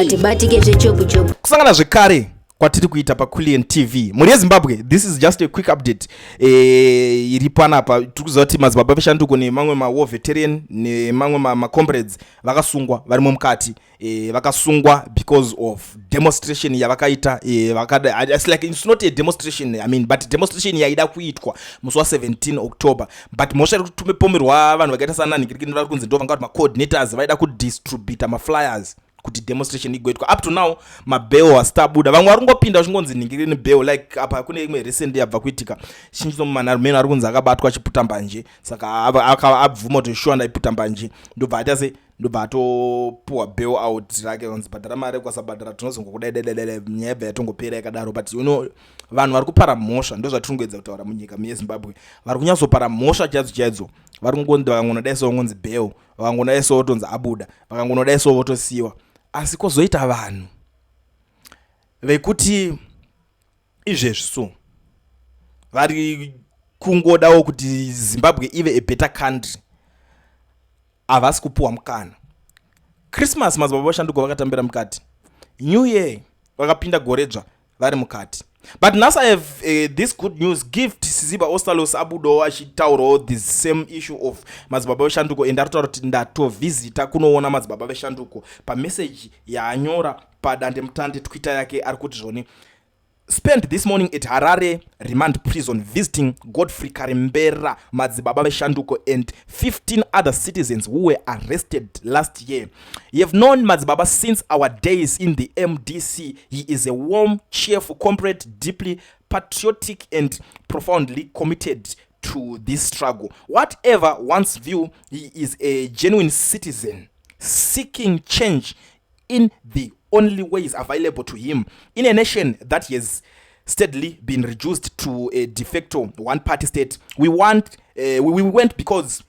Hatibatike zvechopu-chopu. Kusangana zvekare kwatiri kuita paQuillian TV, mhuri yeZimbabwe. This is just a quick update iri panapa. Tiri kuziva kuti Madzibaba Veshanduko nemamwe mawar veteran nemamwe macomrades vakasungwa, varimo mukati. Vakasungwa because of demonstration yavakaita. It's like, it's not a demonstration, I mean, but demonstration yaida kuitwa musi wa17 October. But mhosva iri kupomerwa vanhu vakaita sananhikirikini, vari kunzi ndo vanga kuti macoordinators, vaida kudistributa maflyers kuti demonstration igoitwa. Up to now mabail asati abuda. Vamwe vari kungopinda vachingonzi nhingirini bail. Like apa kune imwe recent yabva kuitika chinchinomanarumeno ari kunzi akabatwa achiputa mbanje, saka abvuma kuti sure, ndaiputa mbanje. Ndobva aita sei? Ndobva atopuwa bail out rake, vanzi bhadhara mari, kwasabhadhara tinozongokudai dai. Nyaya yabva yatongopera yakadaro. But vanhu vari kupara mhosva, ndo zvatiri kungoedza kutaura munyika yeZimbabwe. Vari kunyatsopara mhosva chaidzo chaidzo vari kungonzi, vakangonodai so vongonzi bail, vakangonodai so votonzi abuda, vakangonodai so votosiyiwa. Asi kwozoita vanhu vekuti izvezvi so vari kungodawo kuti Zimbabwe ive a better country, havasi kupuwa mukana. Christmas Madzibaba Vashanduko vakatambira mukati, New Year vakapinda goredzva vari mukati. But nhasi I have this good news. Gift Siziba Ostallos abudawo achitaurawo the same issue of Madzibaba Veshanduko, and ari kutaura kuti ndatovhizita kunoona Madzibaba Veshanduko. Pameseji yaanyora padandemutande Twitter yake, ari kuti zvoni, "Spent this morning at Harare Remand Prison visiting Godfrey Karembera, Madzibaba Veshanduko, and 15 other citizens who were arrested last year. You have known Madzibaba since our days in the MDC. He is a warm, cheerful comrade, deeply patriotic and profoundly committed to this struggle. Whatever one's view, he is a genuine citizen seeking change in the only ways available to him in a nation that has steadily been reduced to a de facto one party state. We went because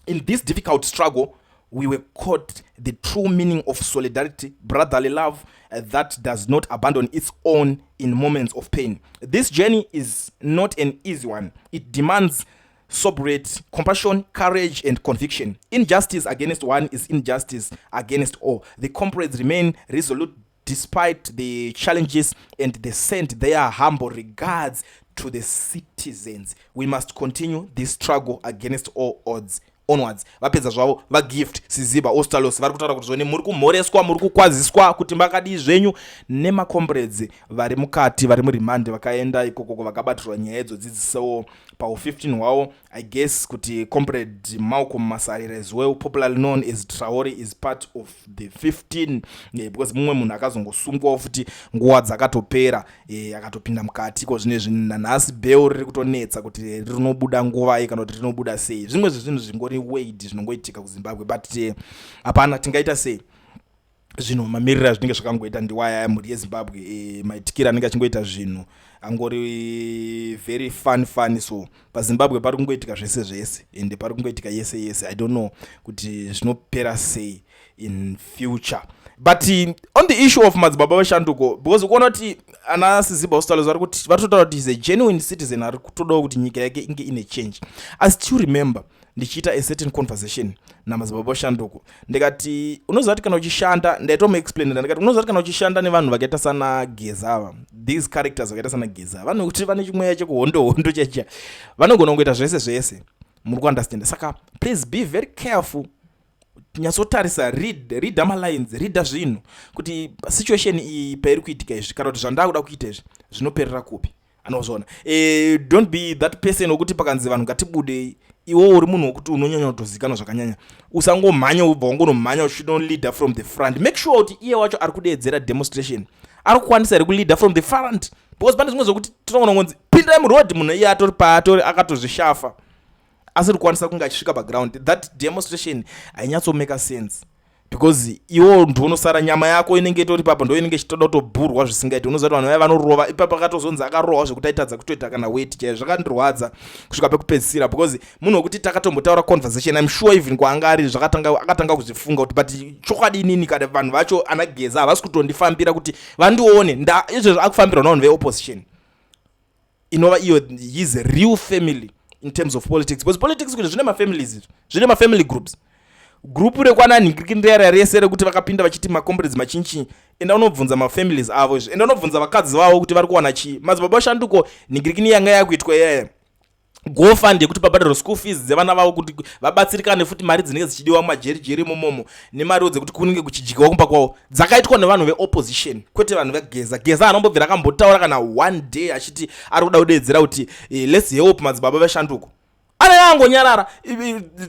in this difficult struggle we were taught the true meaning of solidarity, brotherly love that does not abandon its own in moments of pain. This journey is not an easy one. It demands sobriety, compassion, courage and conviction. Injustice against one is injustice against all. The comrades remain resolute despite the challenges, and they send their humble regards to the citizens. We must continue this struggle against all odds. Onwards." Vapedza zvavo vaGift Siziba Ostallos, vari kutaura kuti zvoni muri kumhoreswa, muri kukwaziswa kuti makadii zvenyu nemacomrades vari mukati, vari muremand, vakaenda ikokoko vakabatirwa nyaya idzodzidzisewo pau15 hwavo. I guess kuti Comrade Malcolm Masarira as well, popularly known as Traore, is part of the 15, because mumwe munhu akazongosungwawo futi nguva dzakatopera, akatopinda mukati ko zvinezvi. Nanhasi bail riri kutonetsa kuti rinobuda nguvai kana kuti rinobuda sei. Zvimwe zvezvinhu zvingori weird zvinongoitika kuZimbabwe, but hapana tingaita sei. Zvinhu mamiriro azvinenge zvakangoita ndiwaya, mhuri yeZimbabwe. Maitikiro anenge achingoita zvinhu angori very fun fun. So paZimbabwe pari kungoitika zvese zvese, ende pari kungoitika yese yese. I don't know kuti zvinopera sei in future. But on the issue of Madzibaba Veshanduko, because ukuona kuti ana Siziba Ostallos vari kuti, vari kutotaura kuti is a genuine citizen ari kutodawo kuti nyika yake inge ine change. I still remember ndichiita a certain conversation naMadzibaba Veshanduko, ndikati unoziva kuti kana uchishanda, ndaitomuexplainira, ndikati unoziva kuti kana uchishanda nevanhu vakaita sana Geza ava, these characters vakaita sana Geza, vanhu kuti vane chimweya chekuhondo hondo chacha, vanogona kungoita zvese zvese, muri kuunderstanda? Saka please be very careful, nyatsotarisa, read malines, reada zvinhu kuti situation iyi pairi kuitika izvi, kana kuti zvandakuda kuita izvi zvinoperera kupi. Anozviona. Don't be that person wekuti pakanzi vanhu ngatibudei, iwo uri munhu wekuti unonyanya kutozikanwa zvakanyanya, usangomhanya ubva wangonomhanya uchinoleader from the front. Make sure kuti iye wacho ari kudeedzera demonstration ari kukwanisa here kuleader from the front, because pane zvimwe zvokuti tinogona kunzi pindai muroad, munhu iye atori paatori akatozvishafa, asiri kukwanisa kunge achisvika paground. That demonstration hainyatsomaka sense, because iwo ndiunosara nyama yako inenge itori papo, ndo inenge ichitoda kutobhurwa zvisingaiti. Unoziva kuti vanhu vaya vanorova ipapo, akatozonzi akarohwa zvekuti aitadza kutoita kana weti chaizvo. Zvakandirwadza kusvika pekupedzisira, because munhu wekuti takatombotaura conversation, I'm sure even kwaanga ari zvakatanga akatanga kuzvifunga kuti but chokwadi inini kana vanhu vacho anaGeza havasi kutondifambira kuti vandione nda izvezvo akufambirwa navanhu veopposition, inova iyo his real family in terms of politics, because politics kuti zvine mafamilies, izvi zvine mafamily groups. Group rekwananhikirikindera rese rekuti vakapinda vachiti macomrades machinchinyi, enda unobvunza mafamilies avo izvo, enda unobvunza vakadzi vavo kuti vari kuwana chii. Madzibaba Shanduko, nhingirikini yanga yakuitwa iyaya GoFund yekuti pabhadharwe school fees dzevana vavo kuti vabatsirikane futi, mari dzinenge dzichidiwa mumajerijeri imomomo nemariwo dzekuti kunenge kuchidyiwa kumba kwavo, dzakaitwa nevanhu veopposition, kwete vanhu veGeza. Geza anombobvira akambotaura kana one day achiti ari kuda kudeedzera kuti let's help madzibaba veshanduko? Anenge angonyarara.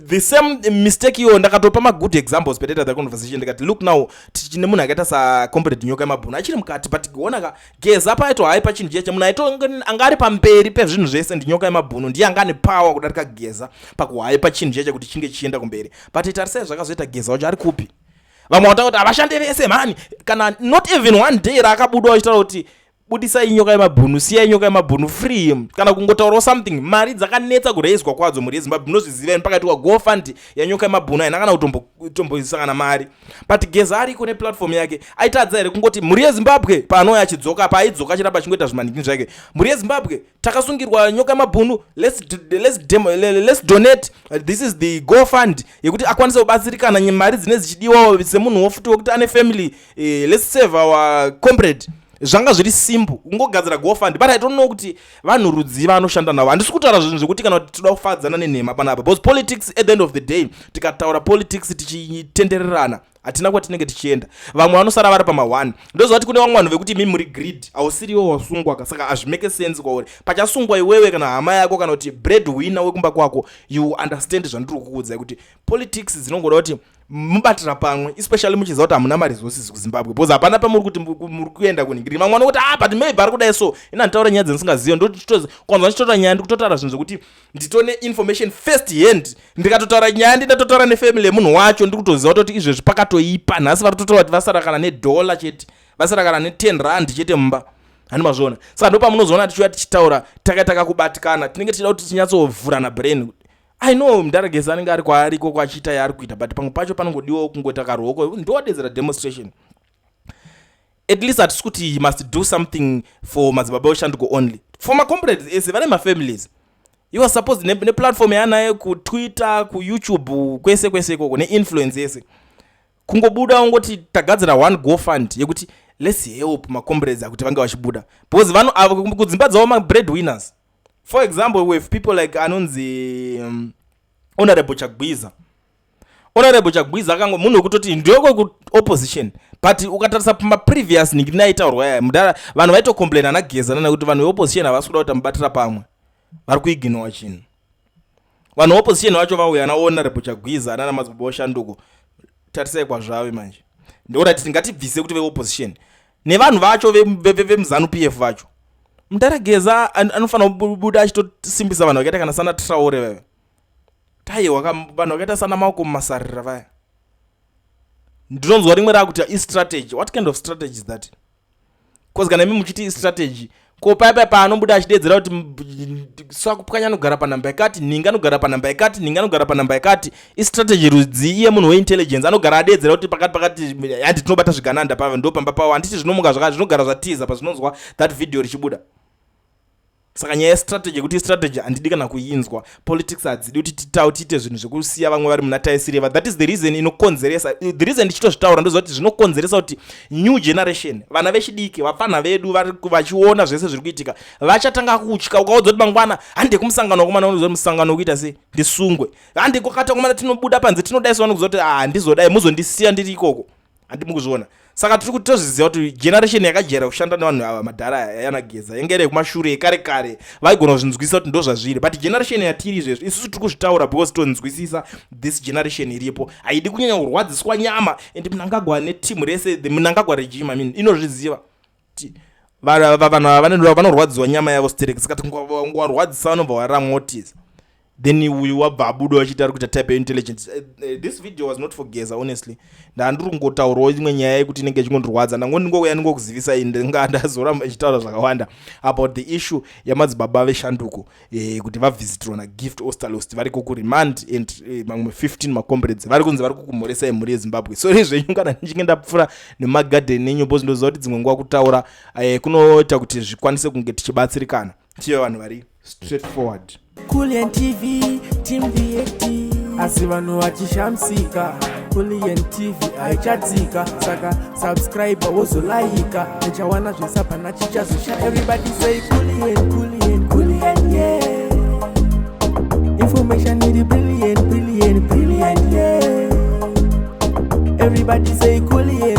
The same mistake iyoyo, ndakatopa magood examples petaita the conversation. Ndikati, "Look now, tichine munhu akaita sacomrade Nyoka yemabhunu achiri mukati, but onaka Geza paitohaipa chinhu chiya, munhu aito anga ari pamberi pezvinhu zvese ndinyoka yemabhunu. Ndiye anga ane power kudarika Geza pakuhaipa chinhu chiya chekuti chinge chichienda kumberi." But tarisai zvakazoita Geza wacho, ari kupi? Vamwe vatanga kuti havashande vese mhani, kana not even one day raakabuda vachitaura kuti budisai Nyoka yemabhunu, siyai Nyoka yemabhunu free, kana kungotaurawo something. Mari dzakanetsa kuraiswa kwadzo, mhuri yeZimbabwe, munozviziva, pakaitwa GoFund yaNyoka yemabhunu haina kana kutomboisangana mari. But Geza ariko neplatform yake, aitadza here kungoti mhuri yeZimbabwe, paanouya achidzoka, paaidzoka achiramba achingoita zvimanhingi zvake, "Mhuri yeZimbabwe, takasungirwa Nyoka yemabhunu, let's donate, this is the GoFund yekuti akwanise kubatsirikana, mari dzinenge dzichidiwawo semunhuwo futi wekuti ane family, let's save our comrade"? Zvanga zviri simple kungogadzira GoFund, but I don't know kuti vanhu rudzi vanoshanda navo. Handisi kutaura zvinhu zvekuti kana kuti toda kufadzana nenhema panapa, because politics, at the end of the day, tikataura politics tichitendererana, hatina kwatinenge tichienda. Vamwe vanosara vari pama1. Ndoziva kuti kune vamwe vanhu vekuti imi muri greed, hausiriwo wasungwa, saka hazvimake sense kwauri. Pachasungwa iwewe kana hama yako kana kuti bread winner wekumba kwako, you understand zvandiri kukuudzai kuti politics dzinongoda kuti mubatira pamwe, especially muchiziva kuti hamuna maresources kuZimbabwe, because hapana pamuri kuti muri kuenda kunhingiri. Mamwe anokuti, "Ah, but maybe ari kudai." So ina nditaura nyaya dzandisingazivi. Kwanzwa ndichitotaura nyaya, ndikutotaura zvinhu zvekuti nditone information first hand. Ndikatotaura nyaya, ndindatotaura nefamily yemunhu wacho, ndiri kutoziva kutoti izvezvi pakatoipa. Nhasi vari kutotaura kuti vasara kana nedhola chete, vasara kana ne10 rand chete mumba. Hani mazviona? Saka ndo pamunozoona tichiuya tichitaura takaita kakubatikana, tinenge tichida kuti tinyatsovhurana brain. I know mudhara Geza anenge ari kwaari ikoko achiita yaari kuita, but pamwe pacho panongodiwawo kungoita karuoko ndowadedzera demonstration at least. Hatisi kuti he must do something for madzibaba eshanduko only, for macomrades ese vane mafamilies. He was supposed neplatform yaanayo kuTwitter, kuYouTube, kwese kwese ikoko, neinfluence yese, kungobuda ungoti tagadzira one GoFund yekuti let's help macomrades akuti vange vachibuda, because vanhu avo kudzimba dzavo mabread winners. For example, we have people like anonzi Honorable Chagwiza. Honorable Chagwiza akango munhu wekutoti ndiyoko kuopposition, but ukatarisa pamaprevious ningirina aitaurwa yaya mudara, vanhu vaitocomplaina naGeza nana kuti vanhu veopposition havasi kuda kuti amubatira pamwe, vari kuignowa chinhu. Vanhu veopposition vacho vauya naHonorable Chagwiza nana madzibaba oshanduko, tarisai kwazvave manje. Ndokuti tingatibvise kuti veopposition nevanhu vacho vemuZANU PF vacho, mudara Geza anofanira kubuda achitosimbisa vanhu vakaita kana sana Traore veve taiwa, vanhu vakaita sana Maoko mumasarira vaya. Ndinonzwa rimwe raakuti istrategy. What kind of strategy is that? Because kana imi muchiti istrategy, ko paya paanobuda achidedzera kuti Sakupwanya anogara panhamba yakati, nhinga anogara panhamba yakati, nhinga anogara panhamba yakati, istrategy rudzi? Iye munhu weintelligence anogara adedzera kuti pakati pakati handi tinobata zvigananda pava, ndo pamba pavo, handiti? Zvinomuka zvinogara zvatiza pazvinonzwa that video richibuda. Saka nyaya yestrategy, yekuti istrategy, handidi kana kuinzwa. Politics hadzidi kuti tiite zvinhu zvekusiya vamwe vari muna taisireva. That is the reason inokonzeresa, the reason ndichitozvitaura, ndoziva kuti zvinokonzeresa kuti new generation, vana vechidiki, vapfanha vedu vachiona zvese zviri kuitika, vachatanga kutya. Ukaudza kuti mangwana hande kumusangano wakomana, unoziva musangano wekuita sei? Ndisungwe. Hande kwakati komana, tinobuda panze, tinodai, vanokuziva kuti, "Ah, handizodai, muzondisiya ndiri ikoko." Handi mukuzviona? Saka tiri kuti tozviziva kuti generation yakajaira kushanda nevanhu ava madhara yanageza yenge iri kumashure ekare kare, vaigona kuzvinzwisisa kuti ndo zvazviri. But generation yatiri izvezvi isusu tiri kuzvitaura because tonzwisisa this generation iripo haidi kunyanya kurwadziswa nyama. And Mnangagwa neteam rese, the Mnangagwa regime, I mean, inozviziva kuti vanhu ava vanorwadziwa nyama yavo sterek. Saka tingowarwadzisa, vanobva varamwotiza. Then uyu wabva abuda achiita ari kuita type yeintelligence. This video was not for Geza, honestly. Ndandiri kungotaurawo imwe nyaya yekuti inenge ichingondirwadza. Ndangondingouya ndingokuzivisai, ndinga ndazoramba ichitaura zvakawanda about the issue yamadzibaba veshanduko, kuti vavhisitirwa naGift Ostallos variko kuremand, and mamwe 15 macomrades vari kunzi vari kukumhoresai, mhuri yeZimbabwe. Sorry zvenyu kana ndichinge ndapfuura nemagadheni enyu, because ndoziva kuti dzimwe nguva kutaura kunoita kuti zvikwanise kunge tichibatsirikana, tive vanhu vari straight forward. Cool TV, Team VAT. Asi vanhu vachishamisika, Kulliant TV haichatsika. Saka subscribe, wozolaika, uchawana zvese, hapana chichazosha. Everybody say Kulliant, Kulliant, Kulliant, yeah. Information iri brilliant, brilliant, brilliant, yeah. Everybody say Kulliant.